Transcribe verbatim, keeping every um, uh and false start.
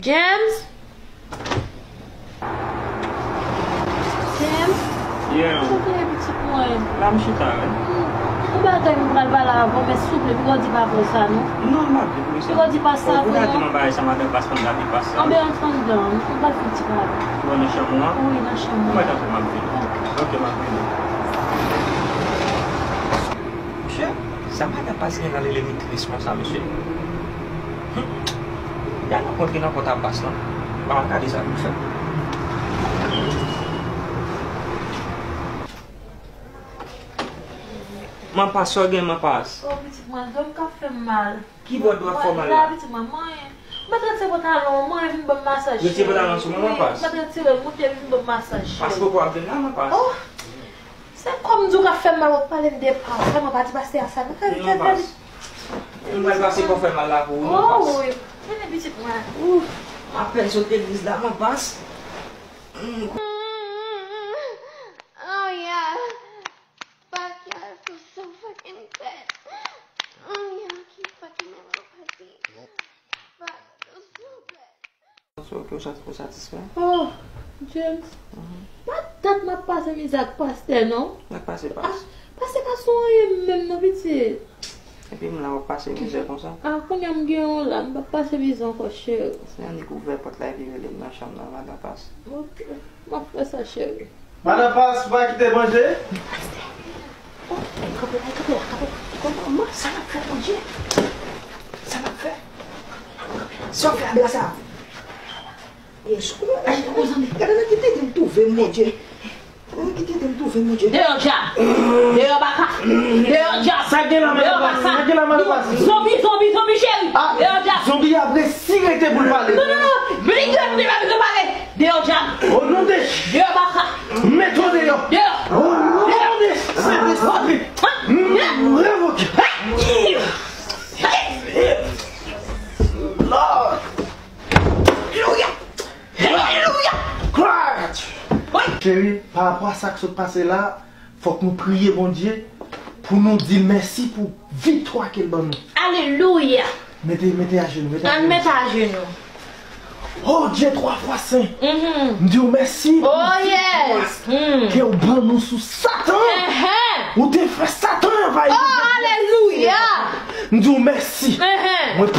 James? James? Yeah. Kote pitit mwen? La m chita, wi. Yon bagay m pral pale avè w, men souple, piga w di pa konsa, non. Non, m ap vin, wi. Piga w di pa sa pou mwen. Ou ka di m bagay sa, madan Pas, m ap gade Pas sa. Anben, antre anndan, m pral fè ti pale. Ou nan chanm ou an? Wi, nan chanm mwen. Mwen tankou m ap vini. Ok, m ap vini. Mesye, sa madan Pas gen nan li, li tris konsa, mesye. Hum. Y al rankontre nan kont a Pas lan. Ba m gade sa pou fè. Manpas, sa w gen, Manpas? O, pitit mwen, do m k ap fè m mal. Ki bò do ap fè w mal la? Pitit mwen, mwen, mwen t retire pantalon, mwen vin ban m masaj. Retire pantalon sou mwen, Manpas? Mwen t retire, moute vin ban m masaj. Pas, poko ap vin la, Manpas? O, se kò m di w k ap fè m mal, w ap pale m de pa w. Vrèman, pa di pastè a sa, non. Non, Pas. Mwen pral pase kò fè mal la pou ou, Manpas. O, wi. Mennen pitit mwen. Ouf. M apèn sot legliz la, Manpas. Mm. Oh, yeah. Fuck, yeah, I feel so fucking good. Oh, yeah, I keep fucking my little pussy. Fuck, I feel so good. So, ke w sa, ou satisfè? Oh, James. Mhm. Pa dat m ap pase mizè ak pastè, non. Sa k pase, Pas? Ah, pastè pa sou anyen menm, non, pitit. Epi m la, w ap pase mizè konsa? Ah, kounye a m gen yon la, m p ap pase mizè ankò, cheri. Se annik ouvè pòt la epi rele m nan chanm nan, madan Pas. Ok, m ap fè sa, cheri. Madan Pas, pa kite manje. Pastè! Oh, kanpe la, kanpe la, kanpe la. Kòman, sa n ap fè, Bondye? Sa n ap fè? Sa w fè a bla sa? Gade nan ki tenten m twouve m, Bondye. Gade nan ki tenten m twouve m, Bondye. Deyò dyab! Deyò baka! Deyò dyab! Sa gen la, madan Pas? Sa gen la, madan Pas? Zonbi, zonbi, zonbi, cheri! Ah, deyò dyab! Zonbi ap resi rete pou l pale. Non, non, non! Vini, vini, vini, vini, vini, pale! Deyò dyab! O non de... Deyò baka! Mete w deyò! Deyò! O non de Sentespri! M revoke! Lord! Alelouya! Alelouya! Glory! Cheri, pa rapò a sa k sot pase la, fòk nou priye Bondye pou nou di l mèsi pou viktwa ke l ban nou. Alelouya! Mete, mete ajenou, mete ajenou. Ann mete ajenou. Oh Dye twa fwa sen, m di w mèsi pou viktwa ke w ban nou sou Satan. Ou te fè Satan anvayi nou. Oh, alelouya! M di w mèsi. Mwen